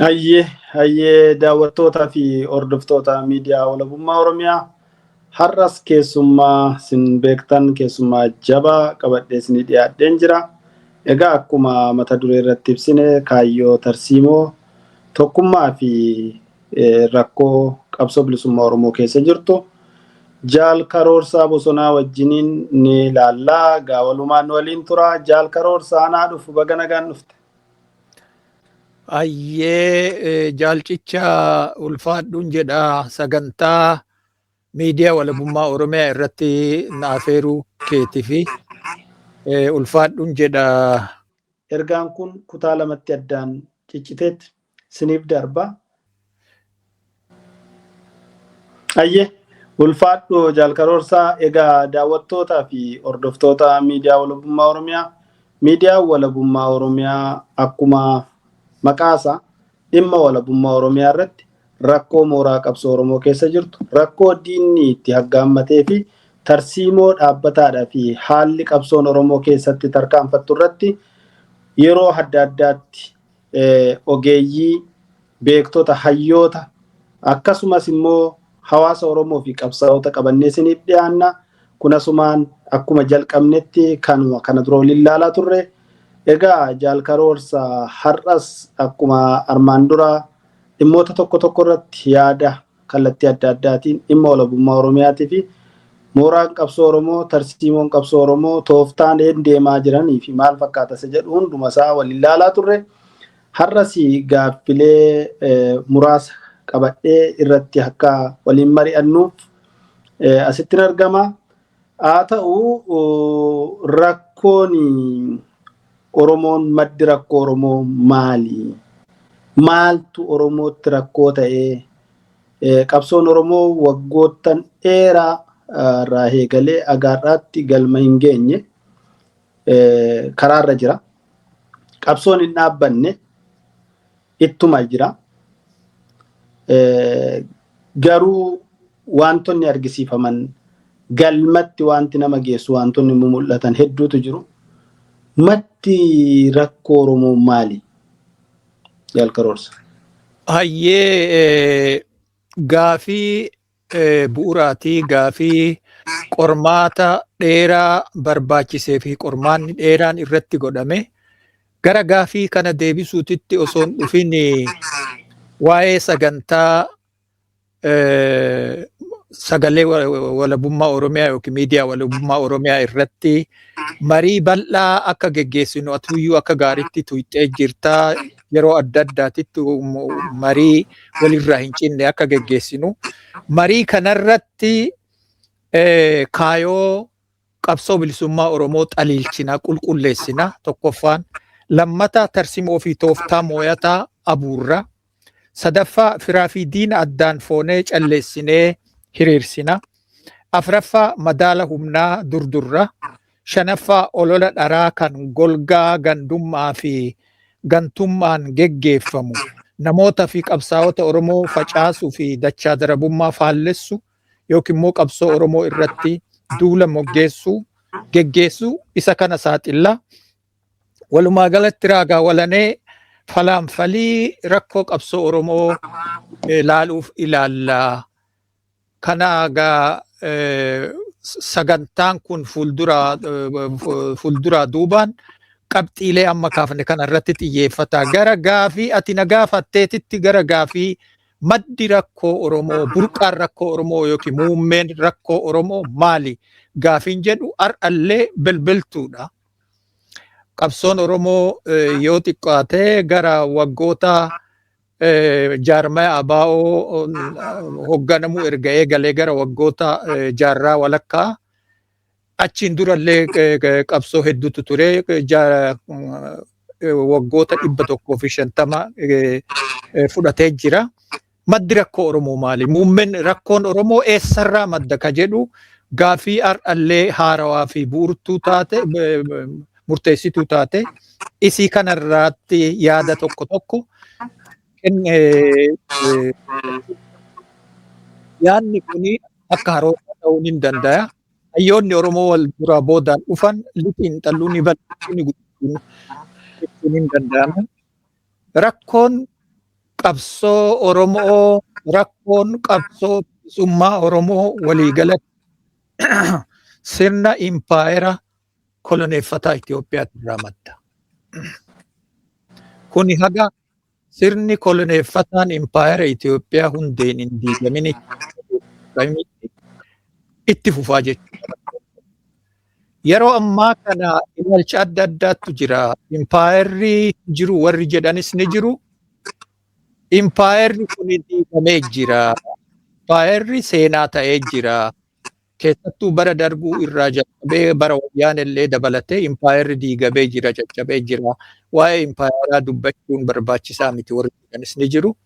Hayyee hayyee, daawwattootaa fi hordoftoota miidiyaa Walabummaa Oromiyaa, har'as keessummaa sin beektan, keessummaa jabaa qabadhee isinii dhiyaadheen jira. Egaa akkuma mata duree irratti ibsine, kaayyoo, tarsiimoo, tokkummaa fi rakkoo qabsoo bilisummaa Oromoo keessa jirtu Jaal Karoorsaa Bosonaa wajjiniin ni ilaallaa. Gaa walumaan waliin tura. Jaal Karoorsaa, anaa dhufu, baga nagaan dhufte. Ayyee jaalcicha, ulfaadhuun jedha, sagantaa miidiyaa Walabummaa Oromiyaa irratti na afeeruu keetii fi ulfaadhuun jedha. Ergaan kun kutaa lamatti addaan cicciteetti siniif darba. Ayyee, ulfaadhu Jaal Karoorsaa. Egaa daawwattootaa fi hordoftoota miidiyaa Walabummaa Oromiyaa, miidiyaan Walabummaa Oromiyaa akkuma maqaasaa dhimma walabummaa Oromiyaa irratti, rakkoo mooraa qabsoo Oromoo keessa jirtu, rakkoo diinni itti haggaammatee fi tarsiimoo dhaabbataadhaa fi haalli qabsoon Oromoo keessatti tarkaanfattu irratti yeroo adda addaatti ogeeyyii, beektota, hayyoota, akkasumas immoo hawaasa Oromoo fi qabsaa'ota qabannee isiniif dhiyaanna. Kun asumaan akkuma jalqabnetti kanuma kana dura waliin ilaalaa turre. Egaa Jaal Karoorsa, har'as akkuma armaan dura dhimmoota tokko tokko irratti yaada kallattii adda addaatiin dhimma walabummaa Oromiyaatii fi mooraan qabsoo Oromoo, tarsiimoon qabsoo Oromoo, tooftaan deemaa jiranii fi maal fakkaata isa jedhu hunduma isaa waliin ilaalaa turre. Har'as gaaffilee muraasa qabadhee irratti akka waliin mari'annuuf asitti argama. Haa ta'u, rakkoon Oromoon, maddi rakkoo Oromoo maali? Maaltu Oromootti rakkoo ta'ee qabsoon Oromoo waggoottan dheeraa irraa eegalee agaarraatti galma hin geenye, karaarra jira. Qabsoon hin dhaabbanne, ittuma jira. Garuu wantoonni argisiifaman, galmatti wanti nama geessu, wantoonni mul'atan hedduutu jiru. Maddi rakkoo Oromoo maali? Jaal Karoorsa. Hayyee, gaafii bu'uuraatii, gaafii qormaata dheeraa barbaachisee fi qormaanni dheeraan irratti godhame. Gara gaafii kana deebisuutitti osoo hin dhufin, waa'ee sagantaa sagalee Walabummaa Oromiyaa yookiin miidiyaa Walabummaa Oromiyaa irratti marii bal'aa akka geggeessinu atuyyuu akka gaariitti tuyxee jirtaa. Yeroo adda addaatitti marii walirraa hin cinne akka geggeessinu, marii kanarratti kaayoo qabsoo bilisummaa Oromoo xaliilchina, qulqulleessina tokkoffaan, lammata tarsimoo fi tooftaa mooyataa abuurra, sadaffaa firaa fi diina addaan foonee calleessinee hiriirsina, afraffaa madaala humnaa durdurra, shanaffaa olola dharaa kan golgaa gandummaa fi gantummaan geggeeffamu namoota fi qabsaa'ota Oromoo facaasuu fi dachaa darabummaa faallessu yookiin immoo qabsoo Oromoo irratti duula moggeessuu geggeessuu isa kana saaxilla. Walumaa galatti raagaa walanee falaanfalii rakkoo qabsoo Oromoo laaluuf ilaalla. Kana egaa sagantaan kun fuulduraa duubaan qabxiilee amma kaafne kana irratti xiyyeeffata. Gara gaafii ati na gaafatteetitti, gara gaafii maddi rakkoo Oromoo, burqaan rakkoo Oromoo yookiin muummeen rakkoo Oromoo maali gaafiin jedhu har'allee bilbiltuudha. Qabsoon Oromoo yoo xiqqaate gara waggoota jaarmayaABO hoogganamuu erga eegalee gara waggoota jaarraa walakkaa Achiin durallee qabsoo hedduutu ture. Waggoota 150 fudhatee jira. Maddi rakkoo Oromoo maali? Muummeen rakkoon Oromoo eessarraa madda ka jedhu gaafii har'allee haarawaa fi bu'urtuu taate, murteessituu taate, isii kanarraatti yaada tokko tokko yaadni kuni akka harootaa ta'uu ni danda'a. Hayyoonni Oromoo wal duraa boodaan dhufan lixiin xalluu ni bal'isuu ni guddisuu jechuun hin danda'ama. Rakkoon qabsoo Oromoo, rakkoon qabsoo bilisummaa Oromoo waliigalatti sirna impaayera koloneeffataa Itoophiyaatti irraa madda. Kuni haga sirni koloneeffataan impaayera Itoophiyaa hundeen hin diigamin itti fufaa jechuudha. Yeroo ammaa kana ilaalcha adda addaatu jira. Impaayerri jiru warri jedhanis ni jiru. Impaayerri kun diigamee jira. Impaayerri seenaa ta'ee jira. Keessattuu bara Darbuu irraa jalqabee bara Wayyaan illee dabalatee impaayerri diigamee jira, caccabee jira. Waa'ee impaayeraa dubbachuun barbaachisaa miti warri jedhanis ni jiru.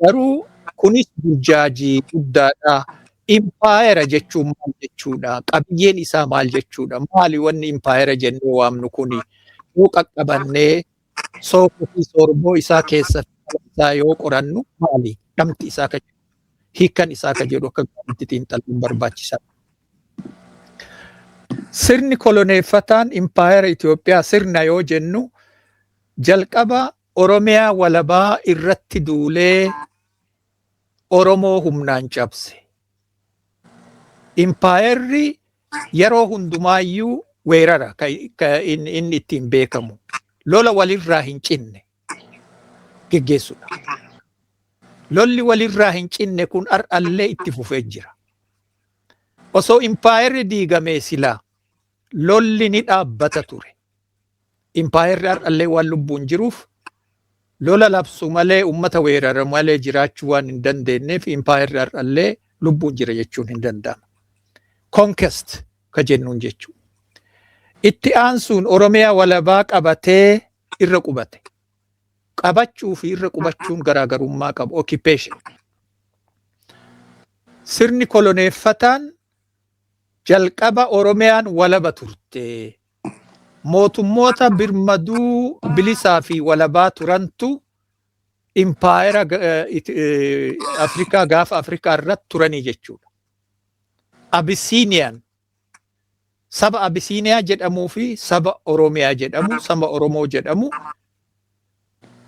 Garuu kunis burjaajii guddaadha. Impaayera jechuun maal jechuudha? Qabiyyeen isaa maal jechuudha? Maali wanni impaayera jennee waamnu kuni? Yoo qaqqabannee sookoo fi sorboo isaa keessa isaa yoo qorannu maali? Dhamti isaa ka jedhu, hiikkan isaa ka jedhu akka gaariitti xiinxaluun barbaachisaadha. Sirni koloneeffataan impaayera Itoophiyaa sirna yoo jennu jalqaba Oromiyaa walabaa irratti duulee Oromoo humnaan cabse. Impaayerri yeroo hundumaayyuu weerara inni ittiin beekamu. Lola walirraa hin cinne geggeessudha. Lolli walirraa hin cinne kun har'allee itti fufee jira. Osoo impaayerri diigamee silaa lolli ni dhaabbata ture. Impaayerri har'allee waan lubbuun jiruuf lola labsu malee, uummata weerara malee jiraachuu waan hin dandeenyeef impaayerri har'allee lubbuun jira jechuun hin danda'amu. Conquest ka jennuun jechuudha. Itti aansuun Oromiyaa walabaa qabatee irra qubate. Qabachuu fi irra qubachuun garaagarummaa qabu. Occupation. Sirni koloneeffataan jalqaba Oromiyaan walaba turte. Mootummoota birmaduu bilisaa fi walabaa turantu impaayera Afrikaa gaafa Afrikaa irratti turanii jechuudha. Abisiiniyaan saba Abisiiniyaa jedhamuu fi saba Oromiyaa jedhamu, saba Oromoo jedhamu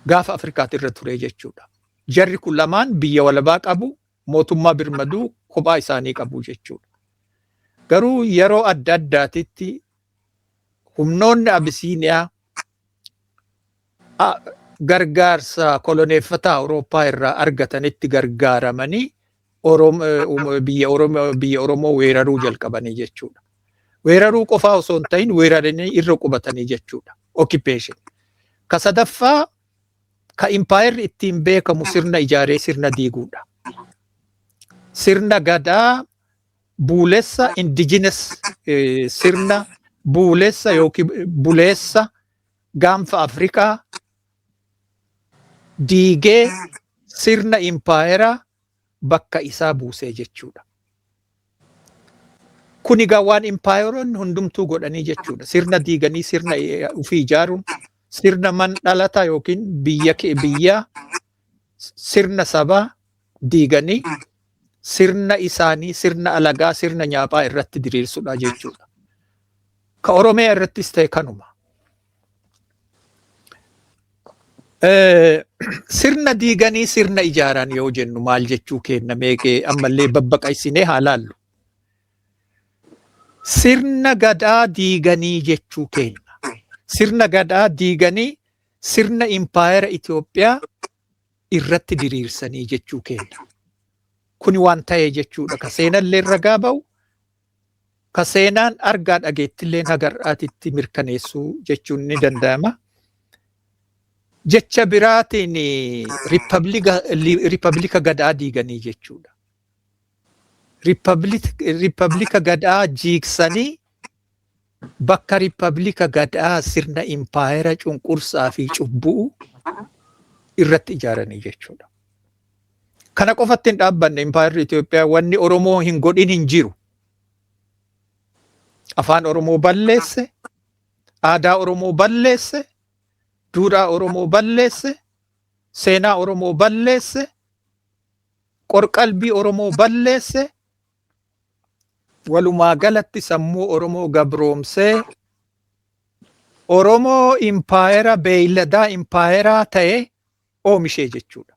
gaafa Afrikaatti irra ture jechuudha. Jarri kun lamaan biyya walabaa qabu, mootummaa birmaduu kophaa isaanii qabu jechuudha. Garuu yeroo adda addaatitti humnoonni Abisiiniyaa gargaarsa koloneeffataa Awurooppaa irraa argatanitti gargaaramanii biyya Oromoo weeraruu jalqabanii jechuudha. Weeraruu qofaa osoo hin ta'in weeraranii irra qubatanii jechuudha. Occupation. Ka sadaffaa ka impaayerri ittiin beekamu sirna ijaaree sirna diiguudha. Sirna gadaa buulessa indigenous, sirna buulessa yookiin buleessa gaanfa Afrikaa diigee sirna impaayeraa bakka isaa buusee jechuudha. Kun egaa waan impaayeroonni hundumtuu godhanii jechuudha. Sirna diiganii sirna ofii ijaaruun, sirna man dhalata yookiin biyya biyya sirna sabaa diiganii sirna isaanii, sirna alagaa, sirna nyaaphaa irratti diriirsudha jechuudha. Ka Oromiyaa irrattis ta'e kanuma. Sirna diiganii sirna ijaaran yoo jennu maal jechuu kenna meeqee ammallee babbaqaysinee haa laallu. Sirna gadaa diiganii jechuu kenna. Sirna gadaa diiganii sirna impaayera Itoophiyaa irratti diriirsanii jechuu kenna. Kuni waan ta'e jechuudha. Ka seenallee ragaa ba'u, ka seenaan argaa dhageettilleen haga har'aatitti mirkaneessuu jechuun ni danda'ama. Jecha biraatiin riippablika gadaa diiganii jechuudha. Riippablika gadaa jiigsanii Bakka riippaabilika gadaa sirna impaayera cunqursaa fi cubbuu irratti ijaaranii jechuudha. Kana qofatti hin dhaabbanne. Impaayerri Itoophiyaa wanni Oromoo hin godhin hin jiru. Afaan Oromoo balleesse, aadaa Oromoo balleesse, duudhaa Oromoo balleesse, seenaa Oromoo balleesse, qorqalbii Oromoo balleesse, walumaa galatti sammuu Oromoo gabroomsee, Oromoo impaayera beeyladaa impaayeraa ta'e oomishee jechuudha.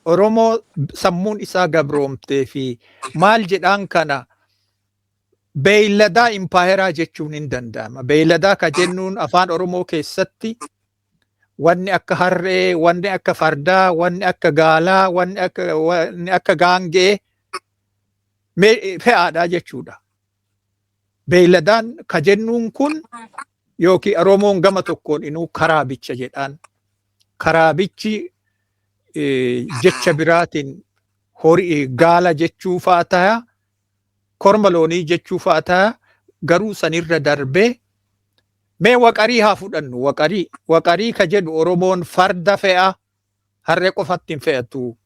Oromoo sammuun isaa gabroomtee fi maal jedhaan kana, beeyladaa impaayeraa jechuun hin danda'ama. Beeyladaa ka jennuun afaan Oromoo keessatti wanni akka harree, wanni akka fardaa, wanni akka gaalaa, wanni akka gaangee fe'aadha jechuudha. Beeyladaan ka jennuun kun yookiin Oromoon gama tokkoon inuu karaabicha jedhaan. Karaabichi jecha biraatiin horii gaala jechuu fa'a ta'a, korma loonii jechuu fa'a ta'a, garuu sanirra darbee mee waqarii haa fudhannu. Waqarii ka jedhu Oromoon farda fe'a, harree qofatti hin fe'atu.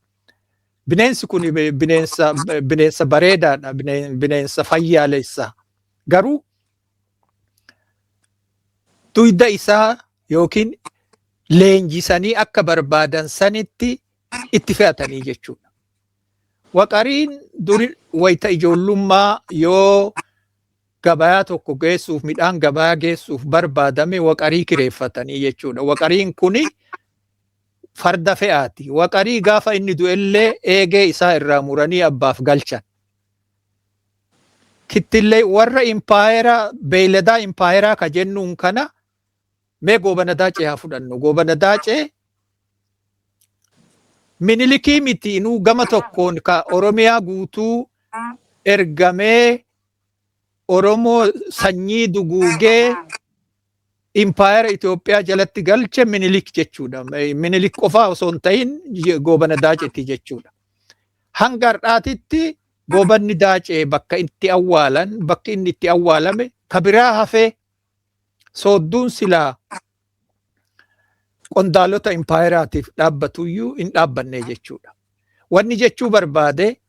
Bineensi kun bineensa bareedaadha, bineensa fayyaalessa. Garuu duyda isaa yookiin leenjisanii akka barbaadan sanitti itti fe'atanii jechuudha. Waqariin duri wayita ijoollummaa yoo gabayaa tokko geessuuf, midhaan gabayaa geessuuf barbaadame, waqarii kireeffatanii jechuudha. Waqariin kuni farda fe'aati. Waqarii gaafa inni du'ellee eegee isaa irraa muranii abbaaf galchan. Kittillee warra impaayera beeyladaa impaayeraa ka jennuun kana mee Goobana Daacee haa fudhannu. Goobana Daacee Minilikii miti, inuu gama tokkoon ka Oromiyaa guutuu ergamee Oromoo sanyii duguugee impaayera Itoophiyaa jalatti galche Minilik jechuudha. Minilik qofaa osoo hin ta'in Goobana Daaceeti jechuudha. Hanga har'aatitti Goobanni Daacee bakka itti awwaalan, bakki inni itti awwaalame ka biraa hafee, soodduun silaa qondaalota impaayeraatiif dhaabbatuyyuu hin dhaabbanne jechuudha. Wanni jechuu barbaade,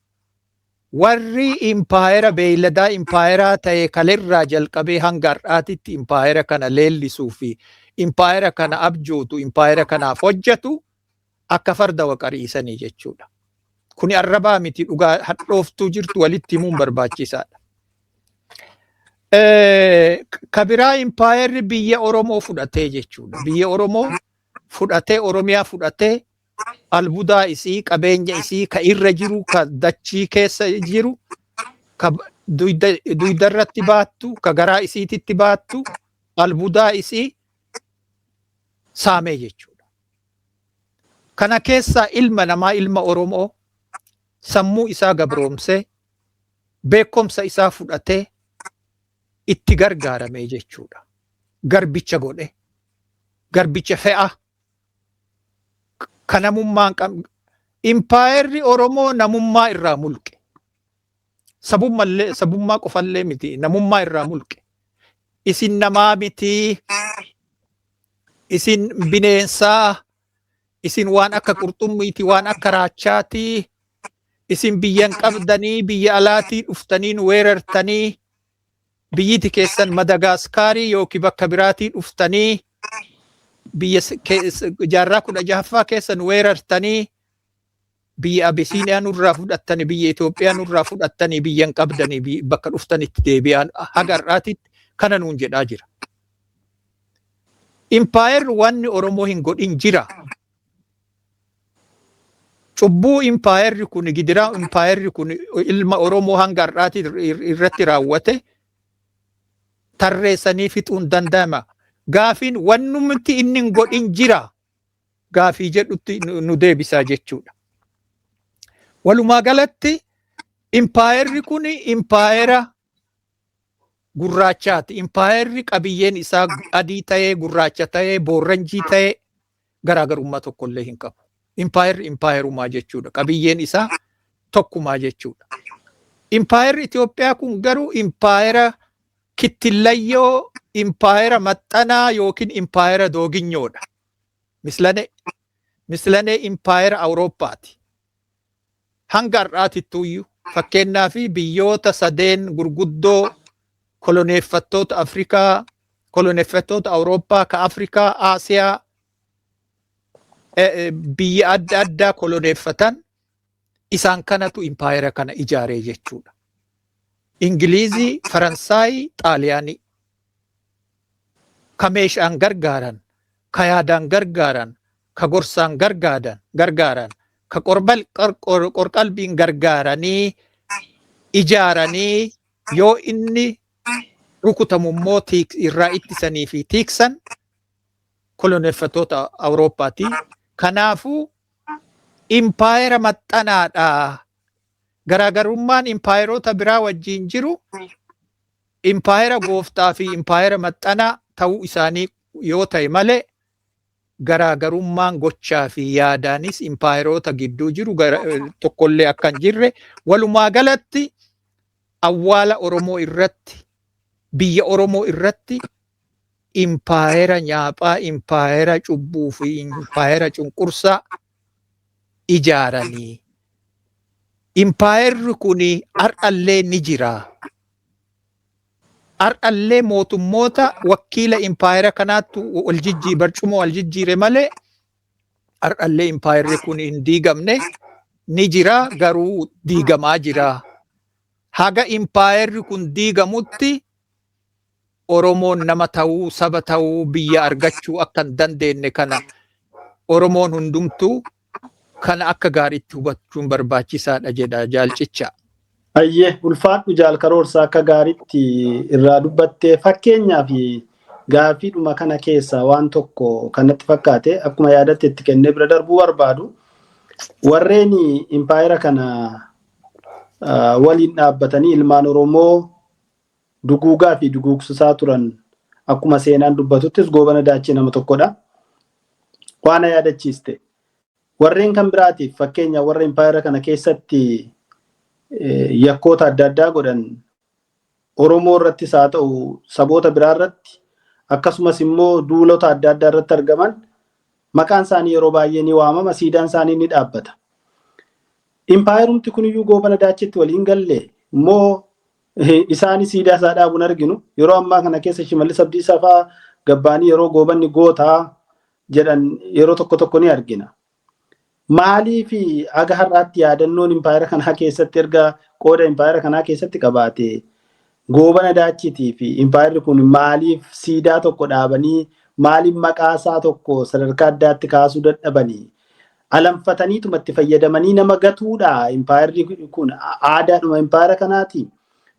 warri impaayera beeyladaa impaayeraa ta'e kalirraa jalqabee hanga har'aatitti impaayera kana leellisuu fi impaayera kana abjootu, impaayera kanaaf hojjetu akka farda waqariisanii jechuudha. Kuni arrabaa miti, dhugaa hadhooftuu jirtu walitti himuun barbaachisaadha. Ka biraa impaayerri biyya Oromoo fudhatee jechuudha. Biyya Oromoo fudhatee, Oromiyaa fudhatee, albuudaa isii, qabeenya isii ka irra jiru, ka dachii keessa jiru, ka duyda irratti baattu, ka garaa isiititti baattu, albuudaa isii saamee jechuudha. Kana keessaa ilma namaa, ilma Oromoo sammuu isaa gabroomsee, beekumsa isaa fudhatee itti gargaaramee jechuudha. Garbicha godhe. Garbicha fe'a. Ka namummaan qabne. Impaayerri Oromoo namummaa irraa mulqe. Sabummallee, sabummaa qofallee miti, namummaa irraa mulqe. Isin namaa miti. Isin bineensaa. Isin waan akka qurxummiiti, waan akka raachaati. Isin biyyan qabdanii, biyya alaatii dhuftanii nu weerartanii, biyyiti keessan Madagaaskaarii yookiin bakka biraatii dhuftanii biyya jaarraa 16ffaa keessa nu weerartanii, biyya Abisiiniyaa nurraa fudhattanii, biyya Itoophiyaa nurraa fudhattanii, biyya hin qabdanii, bakka dhuftanitti deebi'an, haga har'aatitti kana nuun jedhaa jira. Impaayerri wanni Oromoo hin godhin jira. Cubbuu impaayerri kun, gidiraa impaayerri kun ilma Oromoo hanga har'aati irratti raawwate tarreessanii fixuun danda'ama. Gaafiin wannumti inni hin godhin jira gaafii jedhutti nu deebisaa jechuudha. Walumaa galatti impaayerri kun impaayera gurraachaati. Impaayerri qabiyyeen isaa adii ta'ee, gurraacha ta'ee, boorranjii ta'ee garaagarummaa tokkollee hin qabu. Impaayerri impaayerumaa jechuudha. Qabiyyeen isaa tokkumaa jechuudha. Impaayerri Itoophiyaa kun garuu impaayera Kittillayyoo impaayera maxxanaa yookiin impaayera dooginyoodha. Mislanee impaayera Awurooppaati. Hanga har'aatittuuyyuu fakkeenyaa fi biyyoota sadeen gurguddoo koloneeffattoota Afrikaa, koloneeffattoota Awurooppaa, ka Afrikaa, Aasiyaa, biyya adda addaa koloneeffatan isaan kanatu impaayera kana ijaaree jechuudha. Ingilizii, Faransaay, Xaaliyaanii. Ka meeshaan gargaaran, ka yaadaan gargaaran, ka gorsaan gargaaran, ka qorqalbiin gargaaranii ijaaranii yoo inni rukutamu immoo irraa ittisanii fi tiiksan koloneeffattoota Awurooppaati. Kanaafuu impaayera maxxanaadha. Garaagarummaan impaayeroota biraa wajjin jiru impaayera gooftaa fi impaayera maxxanaa ta'uu isaanii yoo ta'e malee garaagarummaan gochaa fi yaadaanis impaayeroota gidduu jiru tokkollee akka hin jirre, walumaa galatti awwaala Oromoo irratti, biyya Oromoo irratti impaayera nyaaphaa, impaayera cubbuu fi impaayera cunqursaa ijaaranii. Impaayerri kun har'allee ni jira. Har'allee mootummoota wakiila impaayera kanaatti wal jijjii barcuma wal jijjiire malee har'allee impaayerri kun hin diigamne, ni jira, garuu diigamaa jira. Haga impaayerri kun diigamutti Oromoon nama ta'uu, saba ta'uu, biyya argachuu akka hin dandeenye kana Oromoon hundumtuu kana akka gaariitti hubachuun barbaachisaadha jedha jaalcicha. Ayyee, ulfaadhu jaal Karoorsaa, akka gaariitti irraa dubbattee. Fakkeenyaaf gaaffiidhuma kana keessaa waan tokko kanatti fakkaate akkuma yaadatti itti kennee bira darbuu barbaadu, warreen impaayera kana waliin dhaabbatanii ilmaan Oromoo duguugaa fi duguugsisaa turan akkuma seenaan dubbatuttis Goobana Daachii nama tokkodha. Waan yaadachiiste. Warreen kan biraatiif, fakkeenya warra impaayera kana keessatti yakkoota adda addaa godhan Oromoo irrattis haa ta'u saboota biraa irratti, akkasumas immoo duulota adda addaa irratti argaman, maqaan isaanii yeroo baay'ee ni waamama, siidaan isaanii ni dhaabbata. Impaayerumti kuniyyuu Goobana Daachitti waliin galle immoo isaanii siidaa isaa dhaabuun arginu. Yeroo ammaa kana keessa Shimallis Abdiisaa fa'aa gabbaanii yeroo Goobanni gootaa jedhan yeroo tokko tokko ni argina. Maaliif aga har'aatti yaadannoon impaayera kanaa keessatti erga qooda impaayera kanaa keessatti qabaate Goobana Daachiitii fi impaayerri kun maaliif siidaa tokko dhaabanii, maaliif maqaa isaa tokko sadarkaa addaatti kaasuu dadhabanii? Alanfataniituma itti fayyadamanii nama gatuudha impaayerri kun, aadaadhuma impaayera kanaati.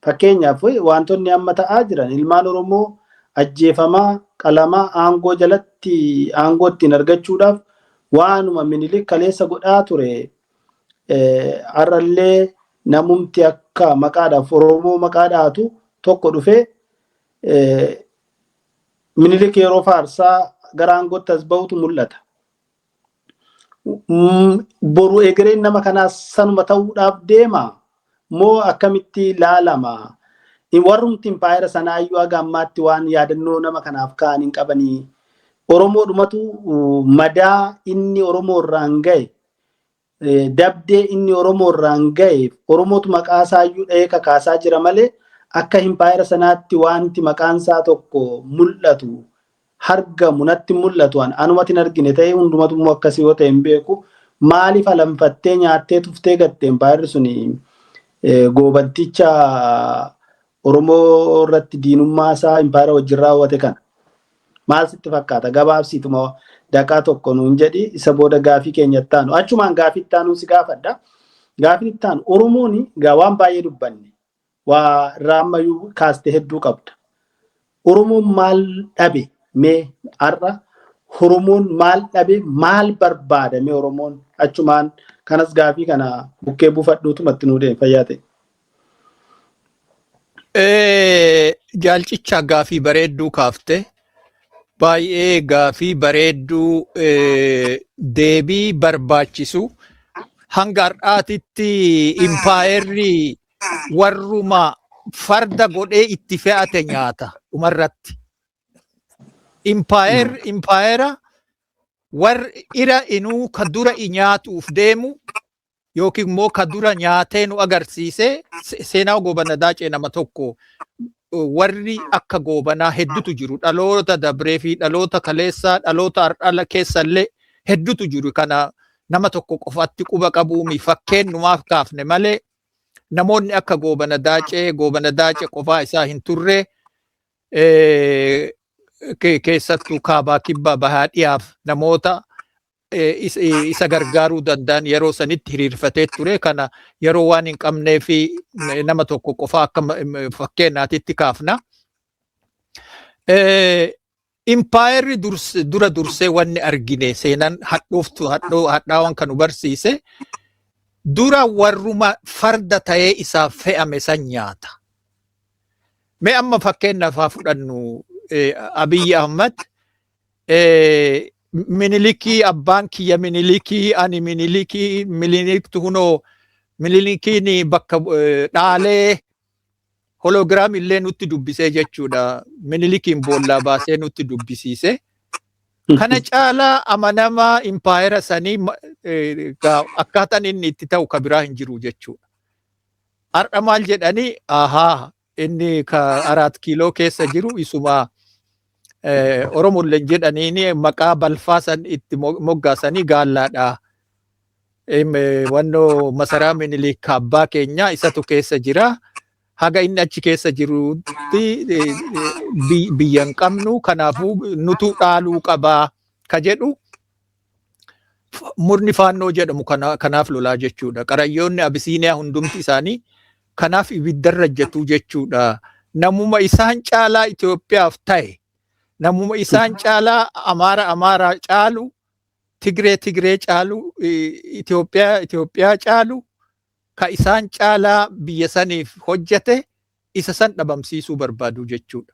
Fakkeenyaaf wantoonni amma ta'aa jiran ilmaan Oromoo ajjeefamaa, qalamaa, aangoo jalatti aangoo ittiin argachuudhaaf waanuma Minilik kaleessa godhaa ture har'allee namumti akka maqaadhaaf Oromoo maqaa dhaatu tokko dhufee Minilik yeroo faarsaa gara aangootti as bahutu mul'ata. Boru egereen nama kanaas sanuma ta'uudhaaf deema moo akkamitti laalama? Warrumti impaayera sanaayyuu haga ammaatti waan yaadannoo nama kanaaf ka'an hin qabanii. Oromoodhumatu madaa inni Oromoo irraan gahe, dabdee inni Oromoo irraan gahe, Oromootu maqaa isaayyuu dhahee kakaasaa jira malee akka impaayera sanaatti wanti maqaan isaa tokko mul'atu hargamu natti mul'atu. Anumatti hin argine ta'ee hundumatu immoo akkasii yoo ta'e hin beeku. Maaliif alanfattee nyaattee tuftee gatte impaayerri suni goobanticha Oromoo irratti diinummaa isaa impaayera wajjin raawwate kana? Maal sitti fakkaata? Gabaabsiituma daqaa tokko nuun jedhi, isa booda gaafii keenya itti aanu. Achumaan gaafii itti aanuun si gaafadha. Gaafiin itti aanu, Oromoon gaa waan baay'ee dubbanne, waa irraa ammayyuu kaaste hedduu qabda. Oromoon maal dhabe mee har'a? Oromoon maal dhabe, maal barbaada mee Oromoon? Achumaan kanas gaafii kana bukkee buufadhuutumatti nuu deema, fayyaa ta'e. Jaalcicha, gaafii bareedduu kaafte. Baay'ee gaafii bareedduu, deebii barbaachisu. Hanga har'aatitti impaayerri warruma Farda godhee itti fe'ate nyaata dhumarratti. Impaayera warri ira inuu ka dura i nyaatuuf deemu yookiin immoo ka dura nyaatee nu agarsiise seenaa Goobana Daacee nama tokko. Warri akka Goobanaa hedduutu jiru. Dhaloota dabree fi dhaloota kaleessaa, dhaloota har'ala keessallee hedduutu jiru. Kana nama tokko qofatti quba qabuumi fakkeenyumaaf kaafne malee, namoonni akka Goobana Daacee, Goobana Daacee qofaa isaa hin turre, keessattuu kaabaa, kibbaa, bahaa, dhiyaaf namoota isa gargaaruu danda'an yeroo sanitti hiriirfatee ture. Kana yeroo waan hin qabnee fi nama tokko qofa akka fakkeenyaatitti kaafna. Impaayerri dura dursee wanni argine, seenaan hadhooftu hadhaawwan kan nu barsiise, dura warruma farda ta'ee isaaf fe'ame san nyaata. Mee amma fakkeenyaaf haa fudhannu Abiyyi Ahmad. Minilikii, abbaan kiyya Minilikii, ani Minilikii, Miniliktu hunoo Minilikiin bakka dhaalee hologram illee nutti dubbisee jechuudha. Minilikiin boollaa baasee nutti dubbisiise. Kana caalaa amanamaa impaayera sanii akkaataan inni itti ta'u ka biraa hin jiru jechuudha. Har'a maal jedhanii, ahaa, inni ka Araat Kiiloo keessa jiru isuma Oromolleen jedhaniini maqaa balfaa san itti moggaasanii gaallaadha. Wannoo masaraa Minilik abbaa keenya isatu keessa jira. Haga inni achi keessa jirutti biyya hin qabnu, kanaafuu nutu dhaaluu qabaa ka jedhu murni Faannoo jedhamu kanaaf lolaa jechuudha. Qarayyoonni Abisiiniyaa hundumti isaanii kanaaf ibiddarra ejjetu jechuudha. Namuma isaan caalaa Itoophiyaaf ta'e, namuma isaan caalaa Amaara Amaaraa caalu, Tigree Tigree caalu, Itoophiyaa Itoophiyaa caalu, ka isaan caalaa biyya saniif hojjete isa san dhabamsiisuu barbaadu jechuudha.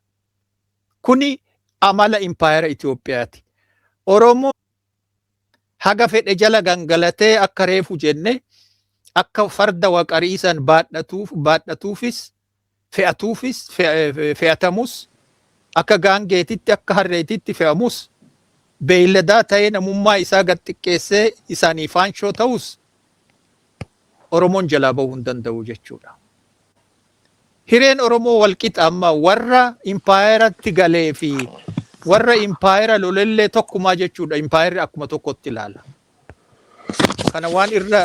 Kuni amala impaayera Itoophiyaati. Oromoo haga fedhe jala gangalatee, akka reefu jenne, akka farda waqarii san baadhatuufis fe'atuufis fe'atamus, akka gaangeetitti, akka harreetitti fe'amus, beeyladaa ta'ee namummaa isaa gad xiqqeessee isaanii faanshoo ta'us, Oromoon jalaa bahuu hin danda'u jechuudha. Hireen Oromoo walqixa amma warra impaayeratti galee fi warra impaayera lolellee tokkumaa jechuudha. Impaayerri akkuma tokkotti ilaala. Kana waan irra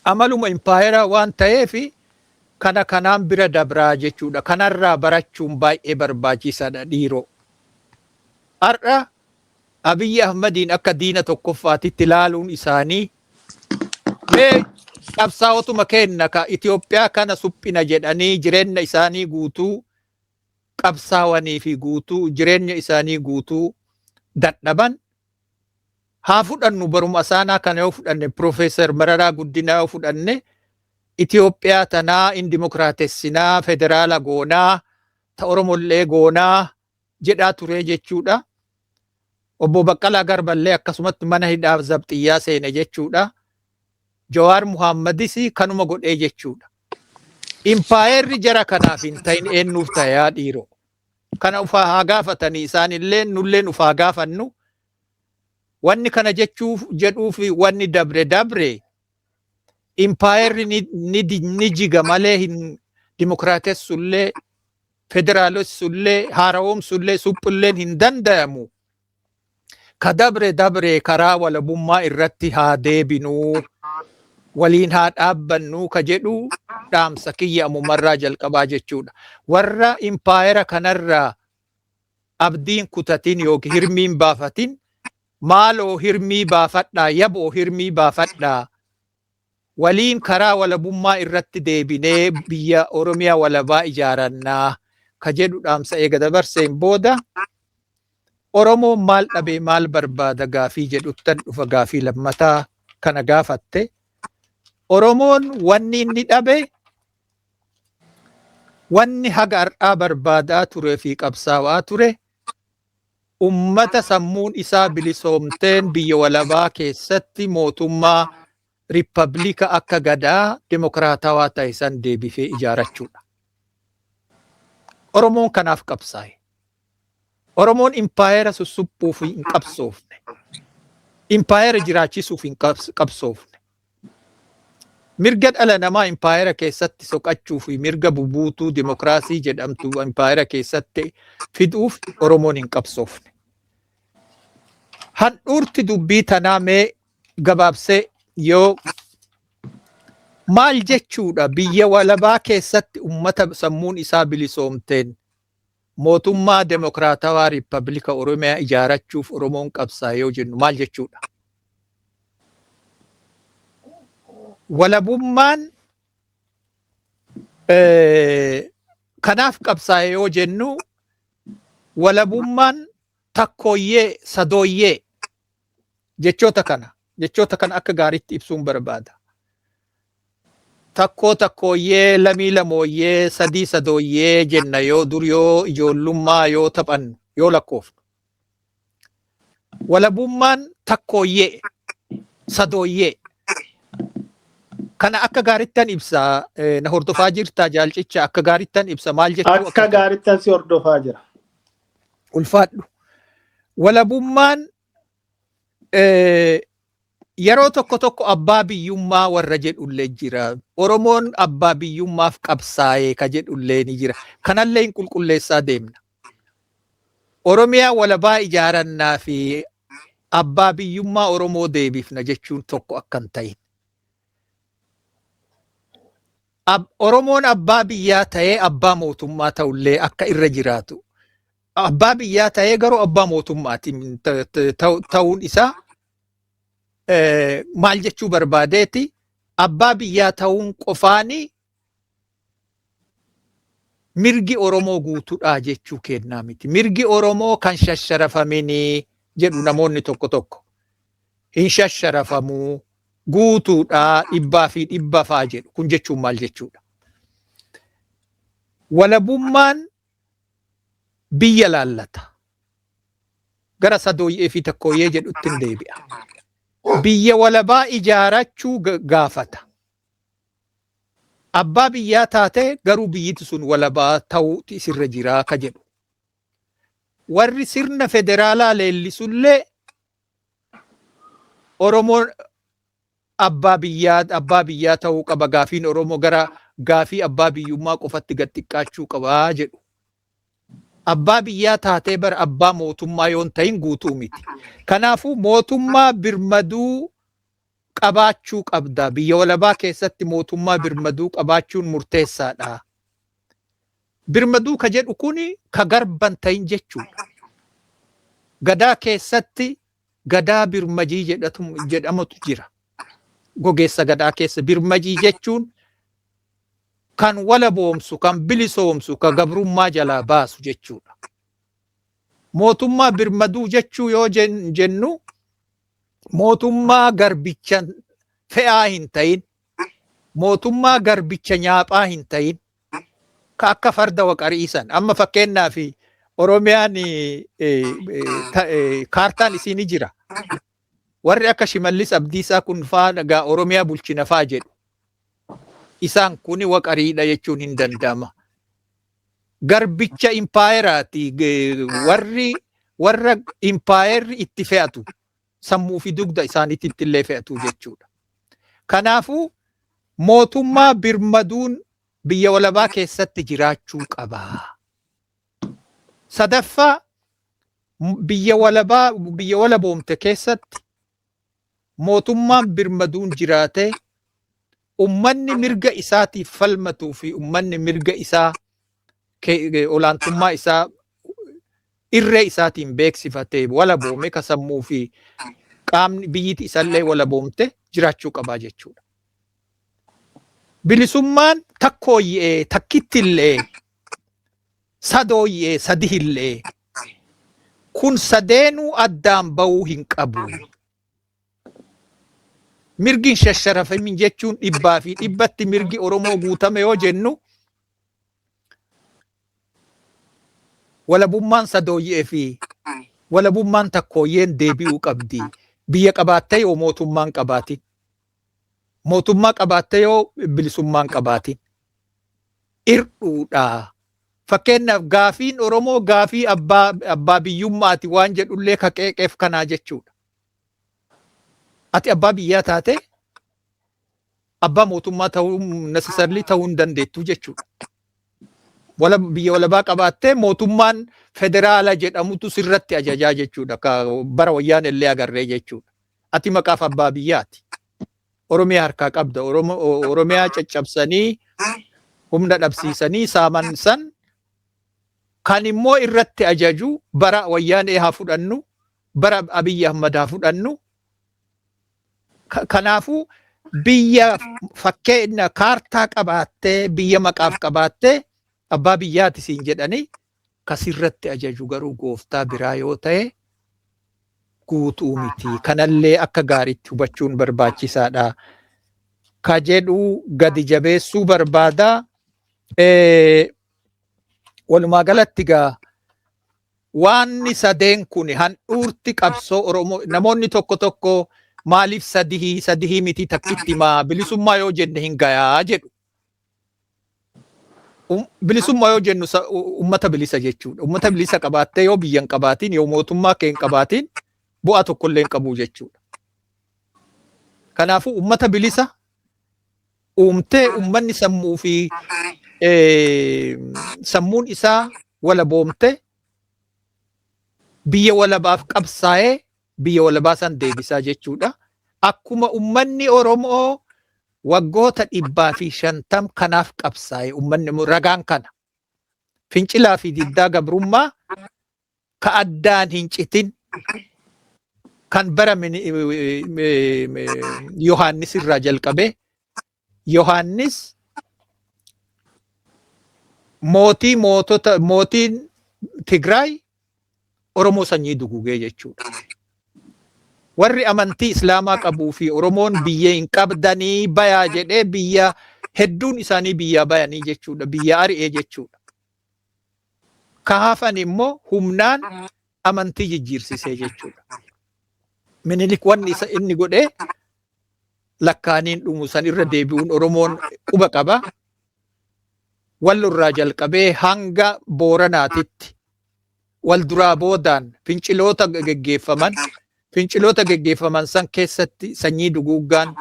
amaluma impaayeraa waan ta'eef kana kanaan bira dabraa jechuudha. Kanarraa barachuun baay'ee barbaachisaadha, dhiiroo. Har'a Abiyyi Ahmadiin akka diina tokkoffaatitti ilaaluun isaanii, mee qabsaa'otuma kenna ka Itoophiyaa kana suphina jedhanii jireenya isaanii guutuu qabsaawanii fi guutuu jireenya isaanii guutuu dadhaban haa fudhannu. Baruma isaanaa kana yoo fudhanne, Piroofeesar Mararaa Guddinaa yoo fudhanne, Itoophiyaa tanaa in dimokiraatessinaa, federaala goonaa, ta Oromollee goonaa jedhaa ture jechuudha. Obbo Baqqalaa Garballee akkasumatti mana hidhaaf zabxiyyaa seene jechuudha. Jawaar Muhammadis kanuma godhee jechuudha. Impaayerri jara kanaaf hin ta'in eenyuuf ta'e, yaa dhiiroo? Kana ufaa haa gaafatanii isaanillee, nulleen ufaa gaafannu. Wanni kana jechuuf jedhuuf, wanni dabre dabre, impaayerri ni jiga malee hin dimokiraatessullee, federaalessullee, haara'oomsullee, suphulleen hin danda'amu. Ka dabre dabre, karaa walabummaa irratti haa deebinuu, waliin haa dhaabbannuu ka jedhu dhaamsa kiyya ammumarraa jalqabaa jechuudha. Warra impaayera kanarraa abdiin kutatin yookiin hirmiin baafatin, maaloo hirmii baafadhaa, yaboo hirmii baafadhaa. Waliin karaa walabummaa irratti deebinee biyya Oromiyaa walabaa ijaarannaa ka jedhu dhaamsa eega dabarseen booda, Oromoon maal dhabee maal barbaada gaafii jedhuttan dhufa. Gaafii lammataa kana gaafatte. Oromoon wanni inni dhabe, wanni haga har'aa barbaadaa turee fi qabsaa'aa ture, ummata sammuun isaa bilisoomteen biyya walabaa keessatti mootummaa Riippablika akka gadaa dimokiraatawaa ta'e san deebifee ijaarachuudha. Oromoon kanaaf qabsaa'e. Oromoon impaayera sussuphuuf hin qabsoofne. Impaayera jiraachisuuf hin qabsoofne. Mirga dhala namaa impaayera keessatti soqachuu fi mirga bubuutuu dimokiraasii jedhamtu impaayera keessatti fiduuf Oromoon hin qabsoofne. Handhuurti dubbii tanaa mee gabaabsee yoo maal jechuudha, biyya walabaa keessatti ummata sammuun isaa bilisoomteen mootummaa demokraatawaa Riippablika Oromiyaa ijaarachuuf Oromoon qabsaa'e yoo jennu maal jechuudha? Walabummaan kanaaf qabsaa'e yoo jennu, walabummaan takkooyyee, sadooyyee, jechoota kana akka gaariitti ibsuun barbaada. Takkoo takkooyyee, lamii lamooyyee, sadii sadooyyee jenna yoo dur yoo ijoollummaa yoo taphannu, yoo lakkoofnu. Walabummaan takkooyyee, sadooyyee. Kana akka gaarittan ibsa. Na hordofaa jirtaa, jaalcicha? Akka gaarittan ibsa maal jechuu Akka gaarittan si hordofaa jira. Ulfaadhu. Walabummaan yeroo tokko tokko abbaa biyyummaa warra jedhullee jira. Oromoon abbaa biyyummaaf qabsaa'ee ka jedhullee ni jira. Kanallee hin qulqulleessaa deemna. Oromiyaa walabaa ijaarannaa fi abbaa biyyummaa Oromoo deebifna jechuun tokko akka hin ta'in. Oromoon abbaa biyyaa ta'ee abbaa mootummaa ta'ullee akka irra jiraatu. Abbaa biyyaa ta'ee garuu abbaa mootummaatiin ta'uun isaa maal jechuu barbaadeeti, abbaa biyyaa ta'uun qofaani mirgi Oromoo guutuudha jechuu kennaa miti. Mirgi Oromoo kan shasharafaminii jedhu namoonni tokko tokko. Hin shasharafamuu, guutuudha, dhibbaa fi dhibba faa jedhu. Kun jechuun maal jechuudha? Walabummaan biyya laallata. Gara sadooyyee fi takkooyyee jedhutti hin deebi'a. Biyya walabaa ijaarachuu gaafata. Abbaa biyyaa taate garuu biyyiti sun walabaa ta'uutu isirra jiraa ka jedhu. Warri sirna federaalaa leellisullee Oromoon abbaa biyyaa ta'uu qaba, gaafiin Oromoo gara gaafii abbaa biyyummaa qofatti gad xiqqaachuu qabaa jedhu. Abbaa biyyaa taatee bara abbaa mootummaa yoon ta'in guutuu miti. Kanaafuu mootummaa birmaduu qabaachuu qabda. Biyya walabaa keessatti mootummaa birmaduu qabaachuun murteessaadha. Birmaduu ka jedhu kuni ka garban ta'in jechuudha. Gadaa keessatti gadaa birmajii jedhamutu jira. Gogeessa gadaa keessa birmajii jechuun kan walaboomsu, kan bilisoomsu, kan gabrummaa jalaa baasu jechuudha. Mootummaa birmaduu jechuu yoo jennu mootummaa garbicha fe'aa hin ta'in, mootummaa garbicha nyaaphaa hin ta'in, ka akka farda waqariisan. Amma fakkeenyaaf Oromiyaan kaartaan isii ni jira. Warri akka Shimallis Abdiisaa kun faa gaa Oromiyaa bulchina faa jedhu. Isaan kuni waqariidha jechuun hin danda'ama. Garbicha impaayeraati, warri warra impaayerri itti fe'atu, sammuu fi dugda isaaniitti illee fe'atu jechuudha. Kanaafuu mootummaa birmaduun biyya walabaa keessatti jiraachuu qaba. Sadaffaa, biyya walabaa, biyya walaboomte keessatti mootummaan birmaduun jiraate, ummanni mirga isaatiif falmatuu fi ummanni mirga isaa, olaantummaa isaa irree isaatiin beeksifatee walaboome, ka sammuu fi qaamni biyyiti isallee walaboomte jiraachuu qabaa jechuudha. Bilisummaan takkooyyee takkittillee, sadooyyee sadihillee, kun sadeenuu addaan ba'uu hin qabu. Mirgi hin shasharafamin jechuun dhibbaa fi dhibbatti mirgi Oromoo guutame yoo jennu, walabummaan sadooyyee fi walabummaan takkooyyeen deebi'uu qabdi. Biyya qabaattee yoo mootummaan qabaatin. Mootummaa qabaattee yoo bilisummaa hin qabaatin. Irdhuudha. Fakkeenyaaf, gaafiin Oromoo gaafii abbaa biyyummaati waan jedhullee ka qeeqeef kanaa jechuudha. Ati abbaa biyyaa taate abbaa mootummaa ta'uu necessarily ta'uu hin dandeettu jechuudha. Wala biyya walabaa qabaattee mootummaan federaala jedhamutu sirratti ajajaa jechuudha. Ka bara Wayyaan illee agarree jechuudha. Ati maqaaf abbaa biyyaati. Oromiyaa harkaa qabda. Oromiyaa caccabsanii, humna dhabsiisanii saaman san kan immoo irratti ajaju, bara Wayyaanee haa fudhannu, bara Abiyyi Ahmad haa fudhannu. Kanaafuu biyya fakkeenya kaartaa qabaattee, biyya maqaaf qabaattee, abbaa biyyaati siin jedhanii kasirratti ajaju garuu gooftaa biraa yoo ta'e guutuu miti. Kanallee akka gaariitti hubachuun barbaachisaadha. Ka jedhu gadi jabeessuu barbaada. Walumaa galatti gaa waanni sadeen kun handhuurti qabsoo Oromoo. Namoonni tokko tokko maaliif sadihii sadihii miti, takkitti maa bilisummaa yoo jenne hin gayaa jedhu. Bilisummaa yoo jennu ummata bilisa jechuudha. Ummata bilisa qabaattee yoo biyya hin qabaatin, yoo mootummaa kee hin qabaatin, bu'aa tokkollee hin qabu jechuudha. Kanaafuu ummata bilisa uumtee, ummanni sammuu fi sammuun isaa walaboomte, biyya walabaaf qabsaa'ee biyya walabaa san deebisaa jechuudha. Akkuma ummanni Oromoo waggoota 150 kanaaf qabsaa'e, ummanni ragaan kana. Fincilaa fi diddaa gabrummaa ka addaan hin citin kan bara Yohaannis irraa jalqabee, Yohaannis mootii mootota, mootiin Tigraay Oromoo sanyii dugugee jechuudha. Warri amantii Islaamaa qabuu fi Oromoon biyya hin qabdanii bayaa jedhee biyya hedduun isaanii biyyaa bayanii jechuudha. Biyya ari'ee jechuudha. Ka hafan immoo humnaan amantii jijjiirsisee jechuudha. Minilik wanni isa inni godhee lakkaaniin dhumu san irra deebi'uun Oromoon quba qaba. Wallorraa jalqabee hanga Booranaatitti wal duraa boodaan finciloota geggeeffaman, finciloota geggeeffaman san keessatti sanyii duguuggaan,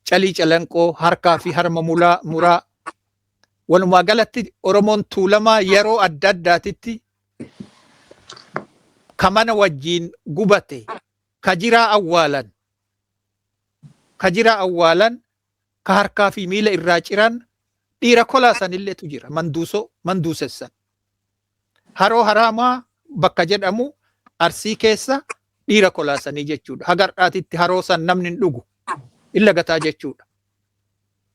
Calii Calanqoo, harkaa fi harma muraa, walumaa galatti Oromoon Tuulamaa yeroo adda addaatitti ka mana wajjiin gubate, ka jiraa awwaalan, ka jiraa awwaalan, ka harkaa fi miila irraa ciran, dhiira kolaasanilleetu jira. Manduusoo manduusessan Haroo Haraamaa bakka jedhamu Arsii keessa dhiira kolaasanii jechuudha. Hagar'aatitti haroo san namni hin dhugu. In lagataa jechuudha.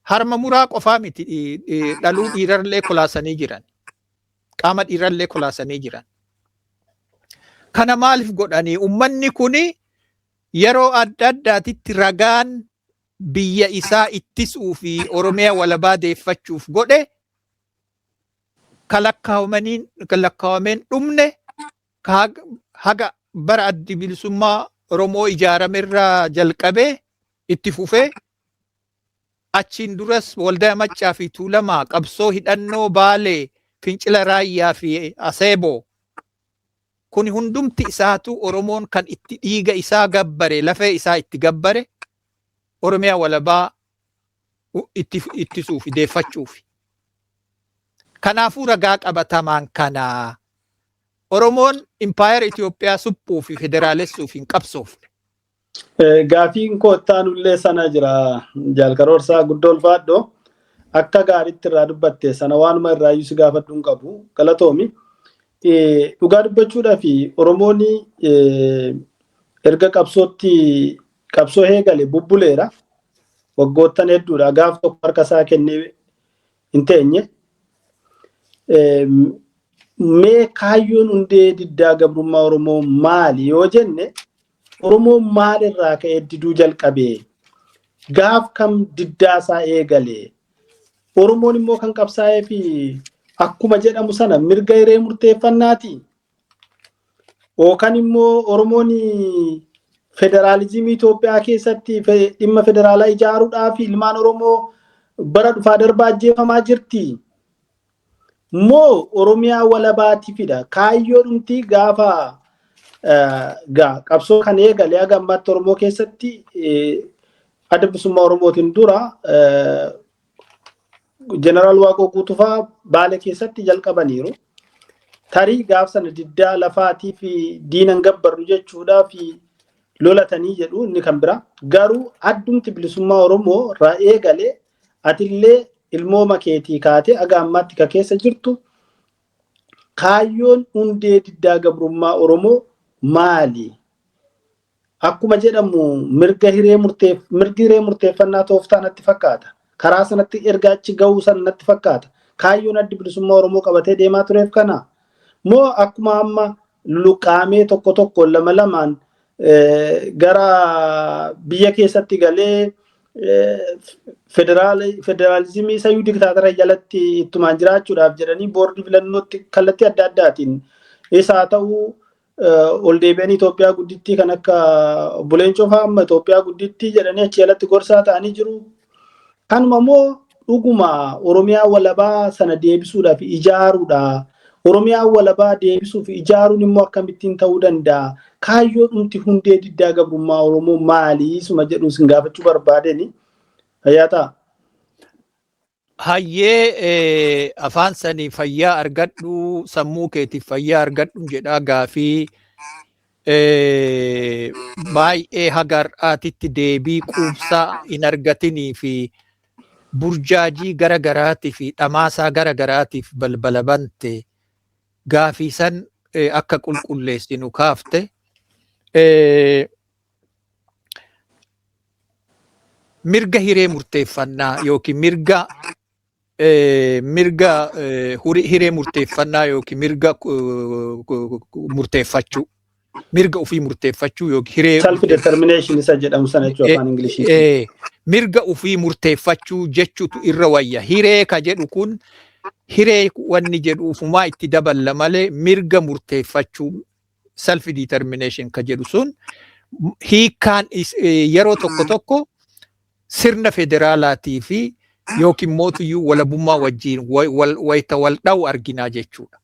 Harma muraa qofaa miti, dhaluu dhiirallee kolaasanii jiran. Qaama dhiirallee kolaasanii jiran. Kana maaliif godhanii? Ummanni kuni yeroo adda addaatitti ragaan biyya isaa ittisuu fi Oromiyaa walabaa deeffachuuf godhe ka lakkaawameen dhumne, ka haga bara Addi Bilisummaa Oromoo ijaaramerraa jalqabee itti fufee, achiin duras Waldaa Maccaa fi Tuulamaa, qabsoo hidhannoo Baalee, fincila Raayyaa fi Aseeboo, kun hundumti isaatu Oromoon kan itti dhiiga isaa gabbare, lafee isaa itti gabbare, Oromiyaa walabaa itti ittisuuf deeffachuuf. Kanaafuu ragaa qabatamaan kanaa Oromoon impaayera Itoophiyaa suphuu fi federaalessuuf hin qabsoofne. Gaafiin koo ittaanullee sana jira, Jaal Karoorsaa, guddoo ulfaadho. Akka gaariitti irraa dubbatte, sana waanuma irraayyuu si gaafadhu hin qabu. Galatoomi. Dhugaa dubbachuudhaaf, Oromoon erga qabsootti qabsoo eegale bubbuleera. Waggoottan hedduudha. Gaaf tokko harka isaa kennee hin teenye. Mee kaayyoon hundee diddaa gabrummaa Oromoo maali yoo jenne, Oromoon maal irraa ka'ee diduu jalqabee? Gaaf kam diddaa isaa eegale? Oromoon immoo kan qabsaa'ee fi akkuma jedhamu sana mirga hiree murteeffannaati? Yookaan immoo Oromoon Federaalizimii Itoophiyaa keessatti dhimma federaalaa ijaaruudhaaf ilmaan Oromoo bara dhufaa darbaa ajjeefamaa jirti. Moo Oromiyaa walabaatiifidha? Kaayyoo dhumti gaafa qabsoo kan eegale haga ammaatti Oromoo keessatti Adda Bilisummaa Oromootiin dura Jeneraal Waaqoo Guutufaa Baale keessatti jalqabaniiru. Tarii gaaf sana diddaa lafaatii fi diinan gabbarru jechuudhaa fi lolatanii jedhu inni kan bira. Garuu addumti bilisummaa Oromoo irraa eegalee atillee ilmooma keetii kaatee haga ammaatti ka keessa jirtu, kaayyoon hundee diddaa gabrummaa Oromoo maali? Akkuma jedhamu mirgi hiree murteeffannaa tooftaa natti fakkaata. Karaa sanatti erga achi gahuu sana natti fakkaata. Kaayyoon addi bilisummaa Oromoo qabatee deemaa tureef kana. Moo akkuma amma luqqaamee tokko tokko lama lamaan gara biyya keessatti galee federaalizimii sayyuu diktaatara jalatti ittumaan jiraachuudhaaf jedhanii boordii filannootti kallattii adda addaatiin isaa ta'uu ol deebi'anii Itoophiyaa guddittii kan akka obbo Leencoo fa'aa amma Itoophiyaa guddittii jedhanii achi jalatti gorsaa ta'anii jiru. Kanuma immoo dhuguma Oromiyaa walabaa sana deebisuudhaaf ijaaruudha. Oromiyaa walabaa deebisuuf ijaaruun immoo akkamittiin ta'uu danda'a? Kaayyoo dhumti hundee diddaa gabrummaa Oromoo maali? Isuma jedhu isin gaafachuu barbaadeni. Fayyaa ta'a. Hayyee, afaan sanii fayyaa argadhu, sammuu keetiif fayyaa argadhu jedhaa. Gaafii baay'ee haga har'aatitti deebii quubsaa hin argatinii fi burjaajii gara garaatii fi dhamaasaa gara garaatiif balbala bante, gaafii san akka qulqulleessinu kaafte. Mirga hiree murteeffannaa yookiin mirga hiree murteeffannaa yookiin mirga murteeffachuu, mirga ofii murteeffachuu yookiin hiree Self determination isa jedhamu sana jechuudha afaan Ingiliishiitiin. Mirga ofii murteeffachuu jechuutu irra wayya. Hiree ka jedhu kun, hiree wanni jedhu ufumaa itti daballa malee, mirga murteeffachuu, self determination ka jedhu sun hiikkaan yeroo tokko tokko sirna federaalaatii fi yookiin mootuyyuu walabummaa wajjiin wayita wal dha'u arginaa jechuudha.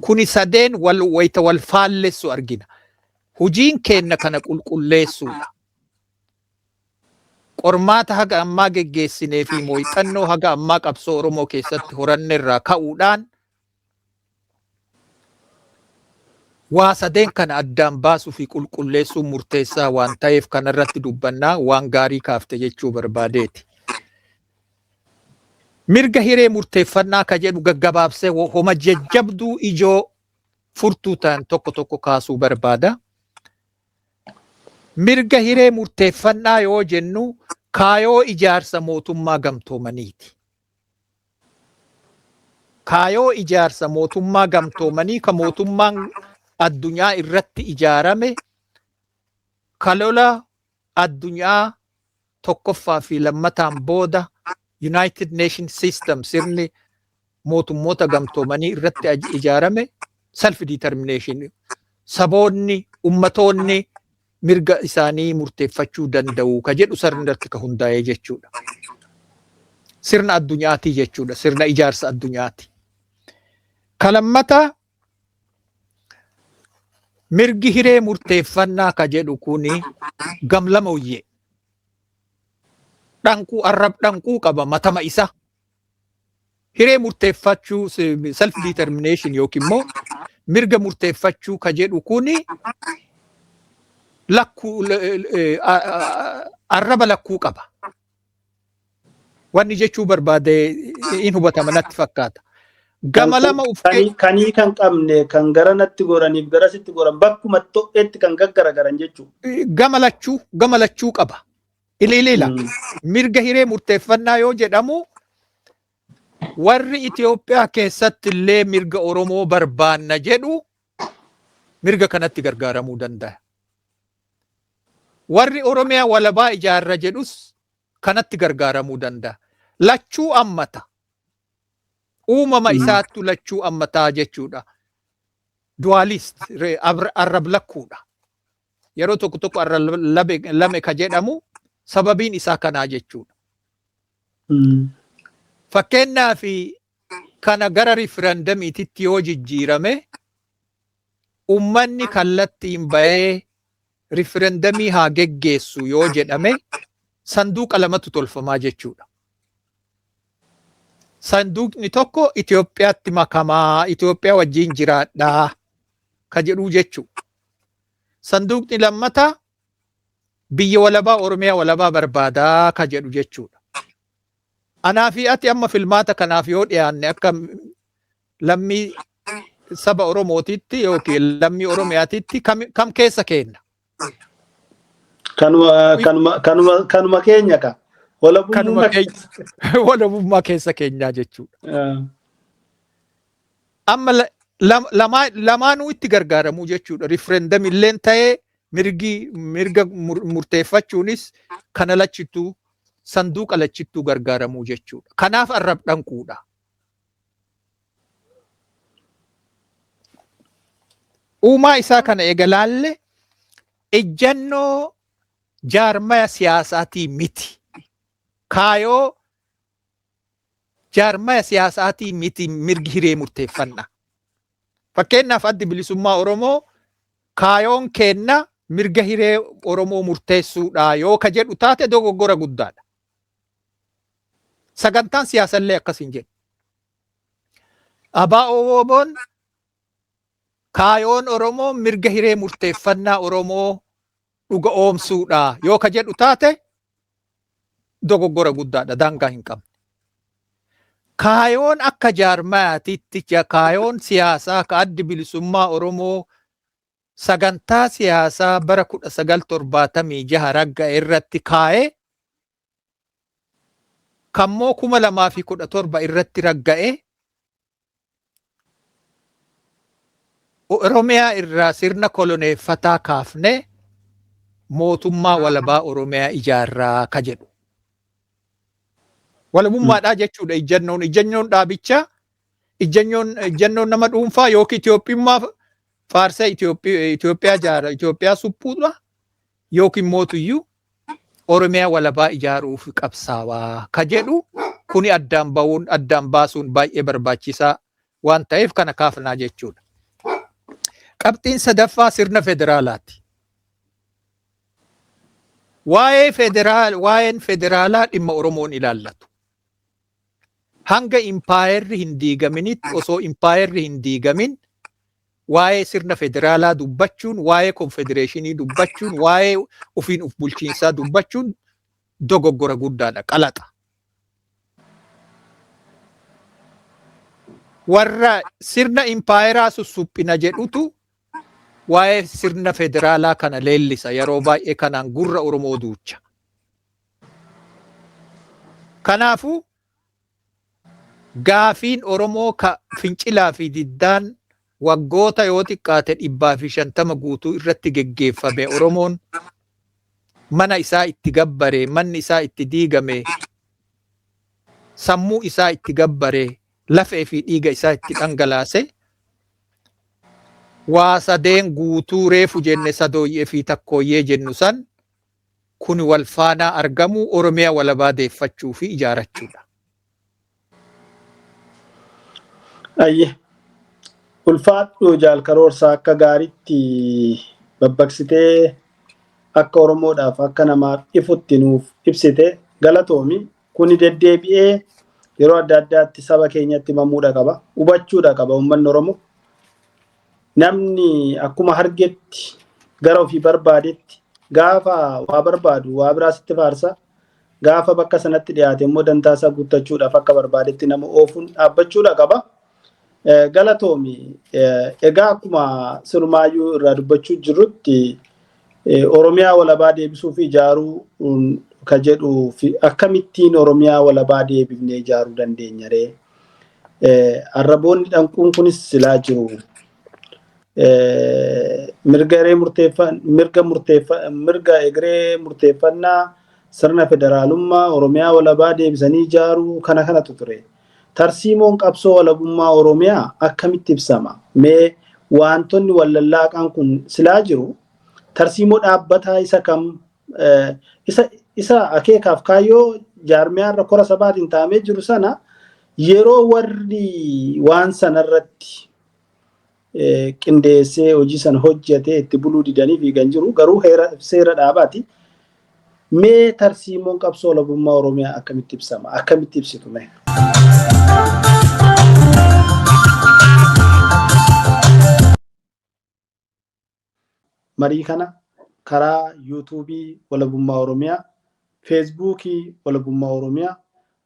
Kuni sadeen wal wayita wal faallessu argina. Hujiin keenna kana qulqulleessuudha. Qormaata haga ammaa geggeessinee fi muuxannoo haga ammaa qabsoo Oromoo keessatti horanne irraa ka'uudhaan waa sadeen kana addaan baasuu fi qulqulleessuun murteessaa waan ta'eef kanarratti dubbannaa, waan gaarii kaafte jechuu barbaadeeti. Mirga hiree murteeffannaa ka jedhu gaggabaabsee homa jajjabduu ijoo furtuu ta'an tokko tokko kaasuu barbaada. Mirga hiree murteeffannaa yoo jennu, kaayoo ijaarsa mootummaa gamtoomaniiti. Kaayoo ijaarsa mootummaa gamtoomanii, ka mootummaan addunyaa irratti ijaarame, ka lola addunyaa tokkoffaa fi lammataan booda United Nations System, sirni mootummoota gamtoomanii irratti ijaarame, self determination, saboonni, ummatoonni mirga isaanii murteeffachuu danda'u ka jedhu sirna irratti ka hundaa'ee jechuudha. Sirna addunyaati jechuudha. Sirna ijaarsa addunyaati. Ka lammata, mirgi hiree murteeffannaa ka jedhu kuni gamlama hoyyee. Dhanquu arrab dhanquu qaba matama isa. Hiree murteeffachuu, self determination yookiin immoo mirga murteeffachuu ka jedhu kuni lakkuu arraba lakkuu qaba. Wanni jechuu barbaade in hubatama natti fakkaata. Gama lama uf Kanii kan qabne, kan gara natti goraniif gara sitti goran, bakkuma to'etti kan gaggaragaran jechuudha. Gama lachuu qaba. Iliilila. Mirga hiree murteeffannaa yoo jedhamu, warri Itoophiyaa keessatti illee mirga Oromoo barbaanna jedhu mirga kanatti gargaaramuu danda'a. Warri Oromiyaa walabaa ijaarra jedhus kanatti gargaaramuu danda'a. Lachuu ammata. Uumama isaattu lachuu ammataa jechuudha. Dualist, arrab lakkuudha. Yeroo tokko tokko arra lame ka jedhamu sababiin isaa kanaa jechuudha. Fakkeenyaaf, kana gara riferendamiititti yoo jijjiirame, ummanni kallattiin bahee riferendamii haa geggeessu yoo jedhame, sanduuqa lamatu tolfamaa jechuudha. Sanduuqni tokko Itoophiyaatti makamaa, Itoophiyaa wajjin jiraadhaa ka jedhuu jechuudha. Sanduuqni lammataa biyya walabaa, Oromiyaa walabaa barbaadaa ka jedhu jechuudha. Anaa fi ati amma filmaata kanaaf yoo dhiyaanne, akka lammii saba Oromootitti yookiin lammii Oromiyaatitti kam keessa keenna? Kanuma keenya ka. Walabummaa keessa keenyaa jechuudha. Amma lamaanuu itti gargaaramuu jechuudha. Riferendam illeen ta'ee, mirgi mirga murteeffachuunis kana lachittuu, sanduuqa lachittuu gargaaramuu jechuudha. Kanaaf arrab dhanquudha. Uumaa isaa kana eega laalle, ejjannoo jaarmaya siyaasaatii miti. Kaayoo jaarmaya siyaasaatii miti mirgi hiree murteeffannaa. Fakkeenyaaf, Addi Bilisummaa Oromoo kaayoon kenna mirga hiree Oromoo murteessuudha yoo ka jedhu taate, dogoggora guddaadha. Sagantaan siyaasallee akkas hin jedhu. ABO-WBOn kaayoon Oromoo mirga hiree murteeffannaa Oromoo dhuga oomsuudha yoo ka jedhu taate, dogoggora guddaadha, daangaa hin qabne. Kaayoon akka jaarmayaatitti, kaayoon siyaasaa ka Addi Bilisummaa Oromoo sagantaa siyaasaa bara 1976 ragga'e irratti kaa'ee, kammoo 2017 irratti ragga'e, Oromiyaa irraa sirna koloneeffataa kaafne mootummaa walabaa Oromiyaa ijaarraa ka jedhu. Walabummaadhaa jechuudha ejjannoon. Ejjannoon dhaabichaa, ejjannoon nama dhuunfaa yookiin Itoophiyummaa faarsee Itoophiyaa ijaara, Itoophiyaa suphuudha, yookiin mootuyyuu Oromiyaa walabaa ijaaruuf qabsaawaa ka jedhu kuni addaan ba'uun, addaan baasuun baay'ee barbaachisaa waan ta'eef kana kaafnaa jechuudha. Qabxiin sadaffaa sirna federaalaati. Waa'een federaalaa dhimma Oromoon ilaallatu. Hanga impaayerri hin diigaminitti, osoo impaayerri hin diigamin waa'ee sirna federaalaa dubbachuun, waa'ee konfedereeshinii dubbachuun, waa'ee ofiin of bulchiinsaa dubbachuun dogoggora guddaadha, qalaxa. Warra sirna impaayeraa sussuphina jedhutu waa'ee sirna federaalaa kana leellisa, yeroo baay'ee kanaan gurra Oromoo duucha. Kanaafuu gaafiin Oromoo ka fincilaa fi diddaan waggoota yoo xiqqaate 150 guutuu irratti geggeeffame, Oromoon mana isaa itti gabbare, manni isaa itti diigame, sammuu isaa itti gabbare, lafee fi dhiiga isaa itti dhangalaase, waa sadeen guutuu reefu jenne, sadooyyee fi takkooyyee jennu san, kun wal faanaa argamuu Oromiyaa walabaa deeffachuu fi ijaarachuudha. Ayye. Ulfaadhu Jaal Karoorsaa, akka gaariitti babbaqsitee akka Oromoodhaaf akka namaaf ifutti nuuf ibsite, galatoomi. Kuni deddeebi'ee yeroo adda addaatti saba keenyatti himamuudha qaba. Hubachuudha qaba uummanni Oromoo. Namni akkuma hargetti gara ofii barbaadetti gaafa waa barbaadu waa biraa sitti faarsa. Gaafa bakka sanatti dhiyaate immoo dantaa isaa guuttachuudhaaf akka barbaadetti nama oofuun dhaabbachuudha qaba. Galatoomi. Egaa akkuma sirmaayyuu irraa dubbachuu jirrutti, Oromiyaa walabaa deebisuu fi ijaaruu ka jedhuu fi akkamittiin Oromiyaa walabaa deebifnee ijaaruu dandeenya ree? Arraboonni dhanquun kunis silaa jiru. Mirga hiree murteeffa mirga murteeffa mirga egeree murteeffannaa, sirna federaalummaa, Oromiyaa walabaa deebisanii ijaaruu kana kanatu ture. Tarsiimoon qabsoo walabummaa Oromiyaa akkamitti ibsama? Mee wantoonni wal lallaaqaan kun silaa jiru. Tarsiimoo dhaabbataa isa kam, isa akeekaaf kaayyoo jaarmiyaarra kora sabaatiin taa'amee jiru sana, yeroo warri waan sanarratti qindeessee hojii sana hojjetee itti buluu didanii fiigan jiru, garuu seera dhaabaati. Mee tarsiimoon qabsoo walabummaa Oromiyaa akkamitti ibsama? Akkamitti ibsitu mee? Marii kana karaa Yuutuubii Walabummaa Oromiyaa, Feesbuukii Walabummaa Oromiyaa,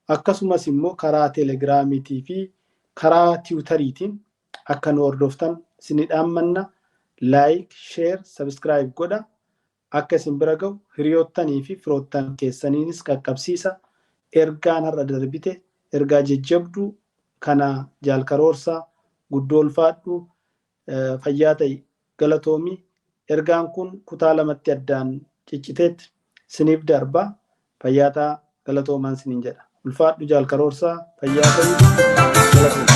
akkasumas immoo karaa Teelegiraamiitii fi karaa Tiwutariitiin akka nu hordoftan isinii dhaammanna. Like, share, subscribe godha. Akka isin bira gahu hiriyoottanii fi firoottan keessaniinis qaqqabsiisa. Ergaan har'a darbite ergaa jajjabduu kana. Jaal Karoorsaa, guddoo ulfaadhu, fayyaa ta'i, galatoomi. Ergaan kun kutaa lamatti addaan cicciteetti siniif darba. Fayyaa ta'a, galatoomaan siniin jedha. Ulfaadhu, Jaal Karoorsaa, fayyaa ta'i, galatoomi.